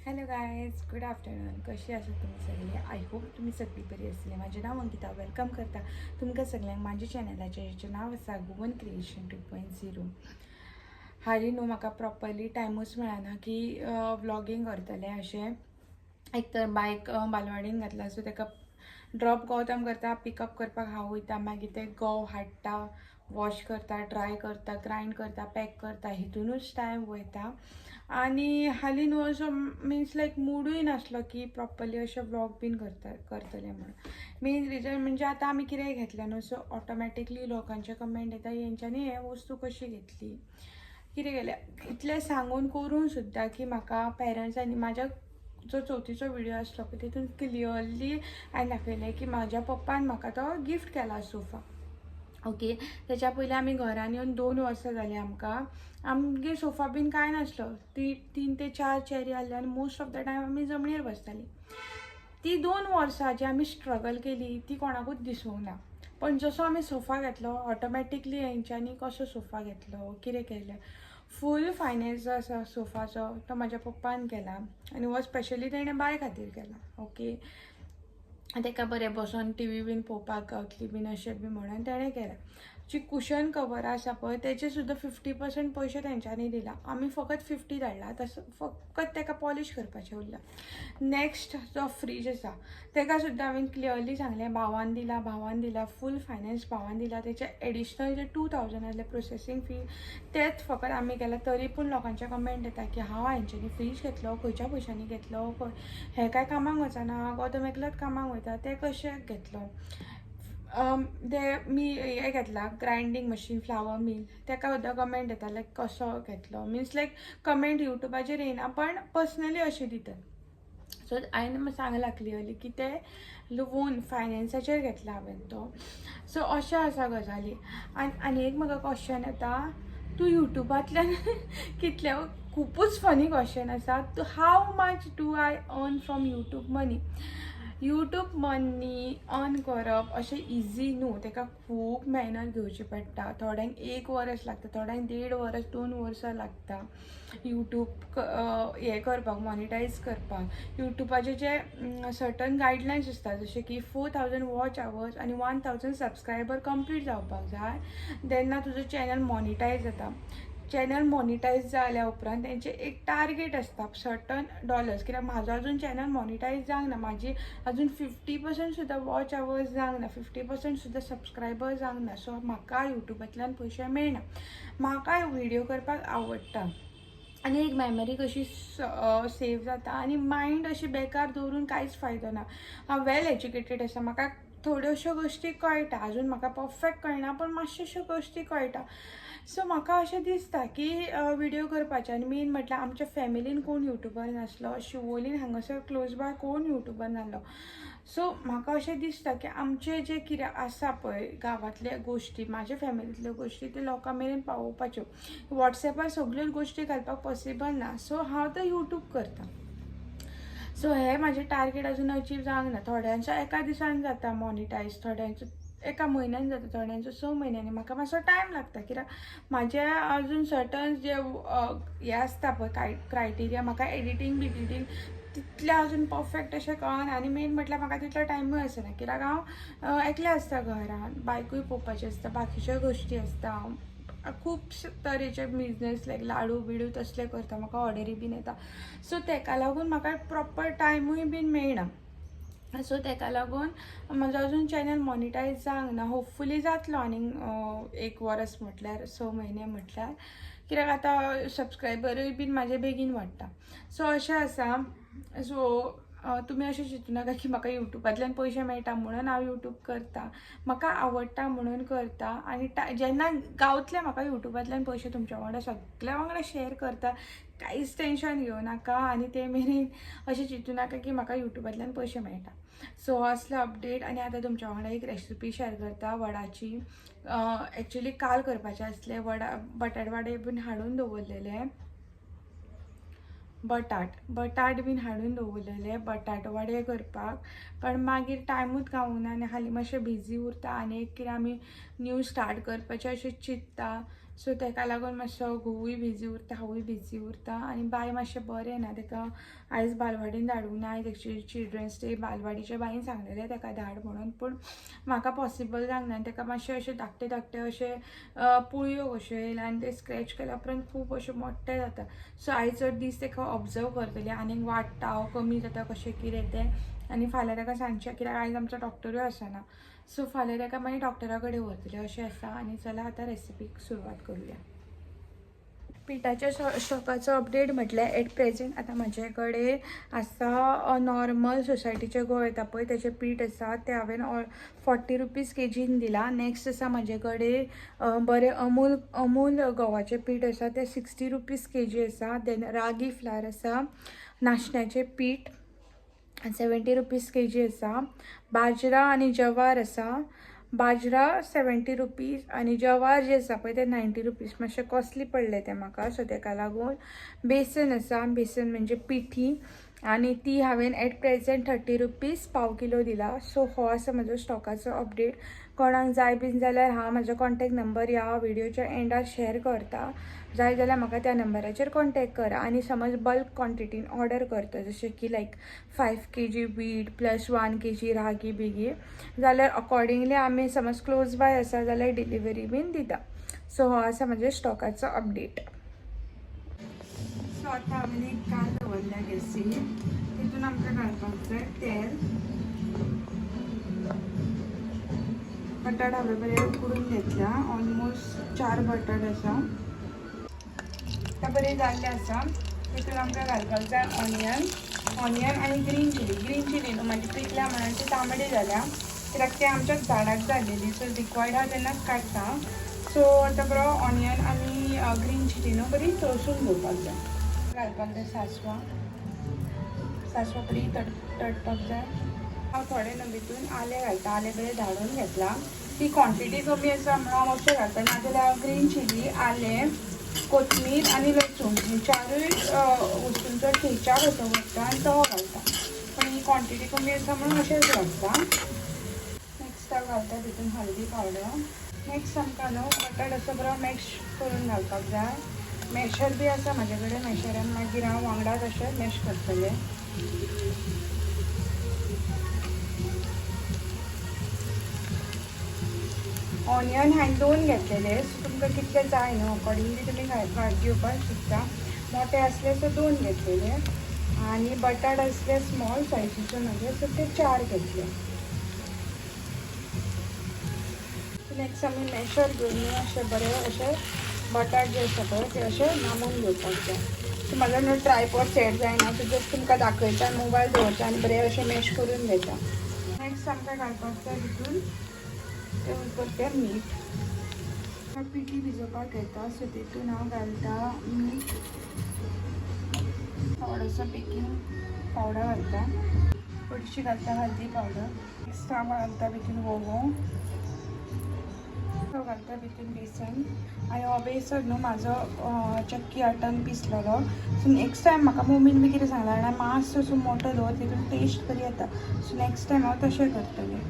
Hello guys, good afternoon. कशी आसात तुमी सगळी? I hope तुमी सगळी बरी आसतली. म्हाजें नांव अंकिता. Welcome करता तुमकां सगळ्यांक म्हाज्या चॅनलाचेर, जेचें नांव आसा गोवन क्रिएशन 2.0. हालीं न्हू म्हाका प्रॉपरली टायमूच मेळना की व्लॉगींग करतलें अशें. एक तर बायक बालवाडीन घातला, सो ताका ड्रॉप गौतम करता, पिकअप करपाक हांव वयता. मागीर ते गंव हाडटा, वॉश करता, ड्राय करता, ग्रायंड करता, पॅक करता, हितुनूच टायम वयता. आनी हालीं न्हू असो मिन्स लायक मुडूय नासलो की प्रॉपरली अशें व्लॉग बीन करता करतलें म्हणून. मेन रिजन म्हणजे आतां आमी कितेंय घेतलें न्हू, सो ऑटोमॅटिकली लोकांचे कमेंट येता, हेंच्यांनी हे वस्तू कशी घेतली, कितें केलें. इतलें सांगून करून सुद्दां की म्हाका पेरंट्सांनी, म्हाज्या जो चवथीचो व्हिडियो आसलो पळय, तितून क्लियरली हांवें दाखयलें की म्हाज्या पप्पान म्हाका तो गिफ्ट केला सोफा. ओके, तेच्या पयलीं आमी घरान येवन 2 वर्सां जालीं आमकां, आमगेर सोफा बीन कांय नासलो. ती तीन ते चार चेरी आहले आनी मोस्ट ऑफ the time आमी जमनीर बसतालीं. ती 2 वर्सां जी आमी स्ट्रगल केली, ती कोणाकूच दिसूंक ना. पण जसो आमी सोफा घेतलो, ऑटोमॅटिकली हेंच्यांनी कसो सोफा घेतलो, कितें केलें. फूल फायनान्स जो आसा सोफाचो, तो म्हाज्या पप्पान केला आनी हो स्पेशली तेणें बाय खातीर केला. ओके, ताका बरें बसोन टिवी बीन पळोवपाक गावतली बीन अशें बी म्हणून तेणें केलें. जी कुशन कवरां आसा पळय, तेचे सुद्दां 50% पयशे तेंच्यांनी दिला. आमी फकत 50 धाडला. तसो फकत ताका पॉलिश करपाचें उरलां. नॅक्स्ट जो फ्रीज आसा, ताका सुद्दां हांवें क्लियरली सांगलें, भावान दिला, भावान दिला, फूल फायनान्स भावान दिला. तेचे एडिशनल जे 2000 आसले प्रोसेसींग फी, तेच फकत आमी केला. तरी पूण लोकांचे कमेंट येता की हांव हेंच्यांनी फ्रीज घेतलो, खंयच्या पयशांनी घेतलो, हे काय कामाक वचना, गौतम एकलोच कामाक वयता, ते कशें घेतलो. ते मी हे घेतला ग्रायंडींग मशीन, फ्लावर मिल, ताका सुद्दां कमेंट येता लायक कसो घेतलो. मिन्स लायक कमेंट युट्यूबाचेर येयना, पण पर्सनली अशें दितात. सो हांवें सांगलां क्लियरली की ते लोन फायनान्साचेर घेतला हांवें तो. सो अशें आसा गजाली. आनी आनी एक म्हाका क्वेश्चन येता, तूं युट्यूबांतल्यान कितले, खुबूच फनी क्वेश्चन आसा, how much do I earn from YouTube money? YouTube money earn करप अशें इजी न्हू. ताका खूब मेहनत घेवची पडटा. थोड्यांक एक वरस लागता, थोड्यांक देड वरस, 2 वर्सां लागता यूट्यूब हें करपाक, मॉनिटायज करपाक. युट्यूबाचे जे सर्टन गायडलायन्स आसता, जशे की 4000 वॉच आवर्स आनी 1000 सबस्क्रायबर कंप्लीट जावपाक जाय, तेन्ना तुजो चॅनल मॉनिटायज जाता. चॅनल मॉनिटायज जाल्या उपरांत तेंचे एक टार्गेट आसता, सर्टन डॉलर्स. कित्याक म्हाजो अजून चॅनल मॉनिटायज जावंक ना, म्हाजी अजून 50% सुद्दां वॉच आवर्स जावंक ना, 50% सुद्दां सबस्क्रायबर जावंक ना. सो म्हाका युट्यूबांतल्यान पयशे मेळना. म्हाका व्हिडियो करपाक आवडटा आनी एक मेमरी कशी सेव जाता आनी मायंड अशी बेकार दवरून कांयच फायदो ना. हांव वेल एज्युकेटेड आसा, म्हाका थोड्योश्यो गोश्टी कळटा. अजून म्हाका परफेक्ट कळना, पण मातश्योश्यो गोश्टी कळटा. सो म्हाका अशें दिसता की व्हिडियो करपाचे. आनी मेन म्हटल्यार आमच्या फॅमिलीन कोण युट्युबर नासलो, शिवोलीन हांगासर क्लोज बाय कोण युट्युबर नासलो. सो म्हाका अशें दिसता की आमचें जें कितें आसा पळय, गांवांतले गोश्टी, म्हाज्या फॅमिलींतल्यो गोश्टी, त्यो लोकां मेरेन पावोवपाच्यो. वॉट्सॅपार सगल्योच गोश्टी घालपाक पॉसिबल ना, सो हांव तो युट्यूब करतां. सो हे म्हाजें टार्गेट अजून अचीव जावंक ना. थोड्यांचो एका दिसान जाता मॉनिटायज, थोड्यांचो एका म्हयन्यान जाता, थोड्यांचो 6 म्हयन्यांनी. म्हाका मातसो टायम लागता, कित्याक म्हाजे अजून सर्टन जे हे आसता पळय क्रायटेरिया, म्हाका एडिटींग बिडिटींग तितलें अजून परफेक्ट अशें कळना. आनी मेन म्हटल्यार म्हाका तितलो टायमूय आसना, कित्याक हांव एकलें आसता घरान, बायकूय पळोवपाचें आसता, बाकीच्यो गोश्टी आसता. खूब तरेचे बिजनेस लायक लाडू बिडू तसले करता, म्हाका ऑर्डरी बीन येता. सो तेका लागून म्हाका प्रॉपर टायमूय बीन मेळना. सो तेका लागून म्हाजो अजून चॅनल मॉनिटायज जावंक ना. होपफुली जातलो आनीक एक वरस म्हटल्यार, 6 म्हयने म्हटल्यार, कित्याक आतां सबस्क्रायबरूय बीन म्हाजे बेगीन वाडटा. सो अशें आसा. सो तुमी अशें चिंतू नाका की म्हाका युट्यूबांतल्यान पयशे मेळटा म्हणून हांव युट्यूब करता. म्हाका आवडटा म्हणून करता. आनी जेन्ना गावतले म्हाका युट्यूबांतल्यान पयशे, तुमच्या वांगडा, सगल्या वांगडा शेअर करता. कांयच टेंशन घेवं नाका. आनी ते मेरेन अशें चिंतू नाका की म्हाका युट्यूबांतल्यान पयशे मेळटा. सो असलो अपडेट. आनी आतां तुमच्या वांगडा एक रेसिपी शेअर करता वडाची. एक्चुली काल करपाचें आसलें वडा, बटाटवाडे बीन हाडून दवरलेले, बटाट बीन हाडून दवरलेले बटाटवाडे करपाक, पण मागीर टायमूच गावूंक ना आनी हालीं मातशें बिजी उरता. आनी एक कितें आमी न्यू स्टार्ट करपाचें अशें चिंत्ता. सो तेका लागून मातसो घोवूय बिजी उरता, हांवूय बिजी उरता आनी बाय मातशें बरें ना, तेका आयज बालवाडीन धाडूंक ना. आयज एक्चुली चिल्ड्रन्स डे, बालवाडीच्या बाईन सांगलेलें तेका धाड म्हणून, पूण म्हाका पॉसिबल जावंक ना. आनी तेका मातशें अशें धाकटे धाकटे अशें पुळयो कश्यो येयला आनी ते स्क्रॅच केल्या उपरांत खूब अशें मोट्टें जाता. सो आयज चड दीस तेका ऑब्जर्व करतलें आनीक वाडटा कमी जाता कशें कितें तें. आनी फाल्यां ताका सांजचें, कित्याक आयज आमचो डॉक्टरूय आसना, सो फाल्यां ताका मागीर डॉक्टरा कडेन व्हरतलें अशें आसा. आनी चला आतां रेसिपीक सुरवात करुया. पिठाच्या स्टॉकाचो अपडेट म्हटल्यार एट प्रेजेंट आतां म्हजे कडेन आसा नॉर्मल सोसायटीचें गंव येता पळय तेचें पीठ आसा, तें हांवें 40 रुपीज केजीन दिलां. नेक्स्ट आसा म्हजे कडेन बरें अमूल अमूल गंवाचें पीठ आसा, तें 60 रुपीज केजी आसा. देन रागी फ्लार आसा, नाशण्याचें पीठ 70 रुपीज केजी आसा. बाजरा आनी जवार आसा, बाजरा 70 रुपीज आनी जवार जे आसा पळय ते 90 रुपीज, मातशें कॉस्टली पडलें तें म्हाका, सो तेका लागून. बेसन आसा, बेसन म्हणजे पिठी, आनी ती हांवें एट प्रेजेंट 30 रुपीज पाव किलो दिला. सो हो आसा म्हजो स्टॉकाचो अपडेट. कोणाक जाय बीन जाल्यार हांव म्हजो कॉन्टेक्ट नंबर ह्या व्हिडियोच्या एंडार शेअर करता, जाय जाल्यार म्हाका त्या नंबराचेर कॉन्टेक्ट करा. आनी समज बल्क क्वॉन्टिटीन ऑर्डर करता, जशें की लायक 5 kg wheat plus 1 kg ragi बिगी जाल्यार अकॉर्डिंगली आमी समज क्लोज बाय आसा जाल्यार डिलिव्हरी बीन दिता. सो हो आसा म्हज्या स्टॉकाचो अपडेट. सो आतां हांवें एक काल दवरल्या गॅसीर, तितून आमकां घालपाक जाय तेल. बटाट हांवें बरें उकडून घेतल्या, ऑलमोस्ट 4 बटाट आसा, आतां बरें जाल्लें आसा. तितून आमकां घालपाक जाय ऑनियन, ऑनियन आनी ग्रीन चिली. ग्रीन चिली न्हू मागीर पिकल्या म्हणून ती तांबडी जाल्या, कित्याक ती आमच्याच झाडाक जाल्लेली, सो रिक्वायर्ड आहा तेन्नाच काडटा. सो आतां बरो ऑनियन आनी ग्रीन चिली न्हू बरी तळसून घेवपाक जाय. घालपाक जाय सांसवां, सांसवां बरी तडपाक जाय. हांव थोडे न्हू भितून आलें घालता, आलें बरें धाडून घेतलां. ती क्वॉन्टिटी कमी आसा म्हणून हांव अशें घालता, नाजाल्यार हांव ग्रीन चिली, आलें, कोथमीर आनी लसूण हे चारूय वस्तूंचो ठेचा कसो करता आनी तो घालता, पण ही क्वॉन्टिटी कमी आसा म्हणून अशेंच घालता. नेक्स्ट हांव घालता भितून हळदी पावडर. नेक्स्ट आमकां न्हू बटाट असो बरो मॅश करून घालपाक जाय. मॅशर बी आसा म्हाजे कडेन, मॅशरान मागीर हांव वांगडाच अशें मॅश करतलें. ऑनियन हांवें 2 घेतलेले, सो तुमकां कितले जाय न्हू अकॉर्डिंगली तुमी घेवपाक शकता. मोटे आसले सो 2 घेतलेले आनी बटाट आसले स्मॉल सायजीचे म्हजे, सो ते 4 घेतले. नेक्स्ट आमी मॅशर घेवन अशें बरें अशें बटाट जे आसा पळय ते अशें नामून घेवपाक जाय. सो म्हाजो न्हू ट्रायपॉड सेट जायना, सो जस्ट तुमकां दाखयता, मोबायल दवरता आनी बरें अशें मॅश करून घेता. नेक्स्ट आमकां घालपाक जाय भितून तें मीठ. पिठी भिजोवपाक घेता, सो तितून हांव घालता मीठ, थोडोसो बेकींग पावडर घालता, थोडीशी घालता हळदी पावडर. नेक्स्ट हांव घालता भितून वोवो, हांव घालता भितून बेसन. आनी हो बेसन न्हू म्हाजो चक्की आटान पिसलेलो. सो नेक्स्ट टायम म्हाका मम्मीन बी कितें सांगलां जाणां, मातसो असो मोटो दवर, तितून टेस्ट बरी येता. सो नेक्स्ट टायम हांव तशें करतलें.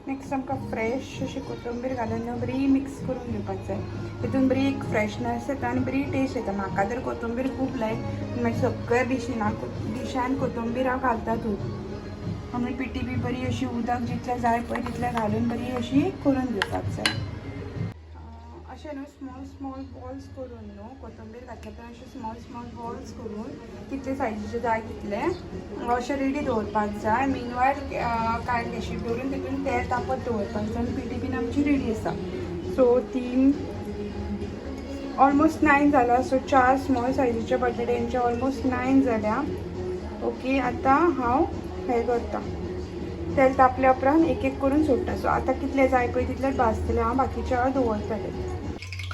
नेक्स्ट आमकां फ्रेश अशी कोथंबीर घालून न्हू बरी मिक्स करून घेवपाक जाय, तितून बरी एक फ्रेशनस येता आनी बरी टेस्ट येता. म्हाका तर कोथंबीर खूब लायक, मागीर सगळ्या डिशान कोथंबीर हांव घालतातूच. आमी पिठी बी बरी अशी उदक जितलें जाय पळय तितलें घालून बरी अशी करून घेवपाक जाय. अशें न्हू स्मॉल स्मॉल बॉल्स करून न्हू कोथंबीर घातल्या उपरांत अशें स्मॉल स्मॉल बॉल्स करून कितले सायजीचे जाय तितले अशें रेडी दवरपाक जाय. मिनवायल कायल गॅशीर दवरून तितून तेल तापत दवरपाक जाय आनी पिठी बीन आमची रेडी आसा. सो 3 ऑलमोस्ट 9 जाला. सो 4 स्मॉल सायजीचे बटाट्यांचे ऑलमोस्ट 9 जाल्या. ओके, आतां हांव हें करता, तेल तापल्या उपरांत एक एक करून सोडटा. सो आतां कितले जाय पळय तितलेच भाजतले हांव, बाकीचे हांव दवरतलें.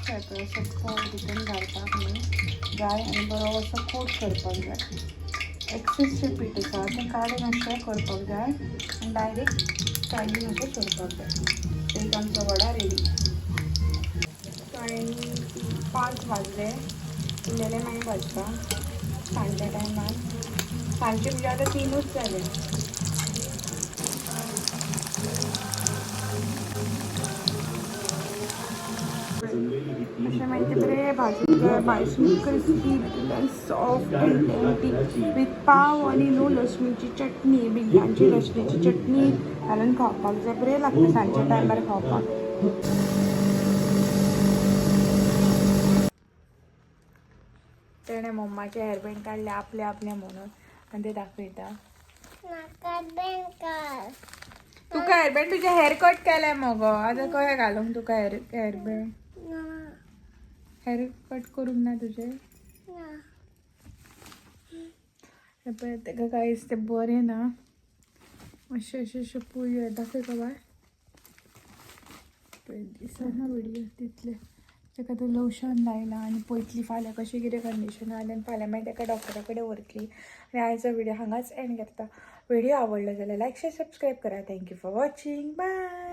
पळय असो फोव भितून घालपाक न्हू जाय आनी बरो असो कोट करपाक जाय. एक्सेस जे पीठ आसा तें काडून अशें करपाक जाय आनी डायरेक्ट सायडीन अशें सोडपाक जाय. एक आमचो वडा रेडी. हांवें 5 वाजले, उरलेले मागीर भाजता सांजच्या टायमार. सांजचे म्हणजे आतां 3ूच जाले. अशें मागीर ते बरें भाजूंक जाय, भाजून क्रिस्पी सॉफ्ट आनी टेंटी विथ पाव आनी न्हू लसणीची चटणी, बिंडांची लसणीची चटणी घालून खावपाक जाय. बरें लागता सांजच्या टायमार खावपाक. तेणें मम्माचे हेअरबँड काडले आपले आपले म्हणून आनी ते दाखयता. नाका बँकर. तुका हेअरबँड, तुजें हेअर कट केलें मगो, आतां कशें घालूंक तुका हेअरबँड? ना. हेअर कट करूंक ना तुजें? ना. हे पळय तेका कांयच तें बरें ना. अशें अशें अशें पुळयो. दाखय गो बाय. पळय, दिसना व्हिडियो तितलें. तेका तें लोशन लायलां आनी पळयतली फाल्यां कशें कितें कंडिशन आहा आनी फाल्यां मागीर तेका डॉक्टरा कडेन व्हरतली. आनी आयचो व्हिडियो हांगाच एंड करता. व्हिडियो आवडलो जाल्यार लायक, शेअर, सबस्क्रायब करा. Thank you for watching. Bye.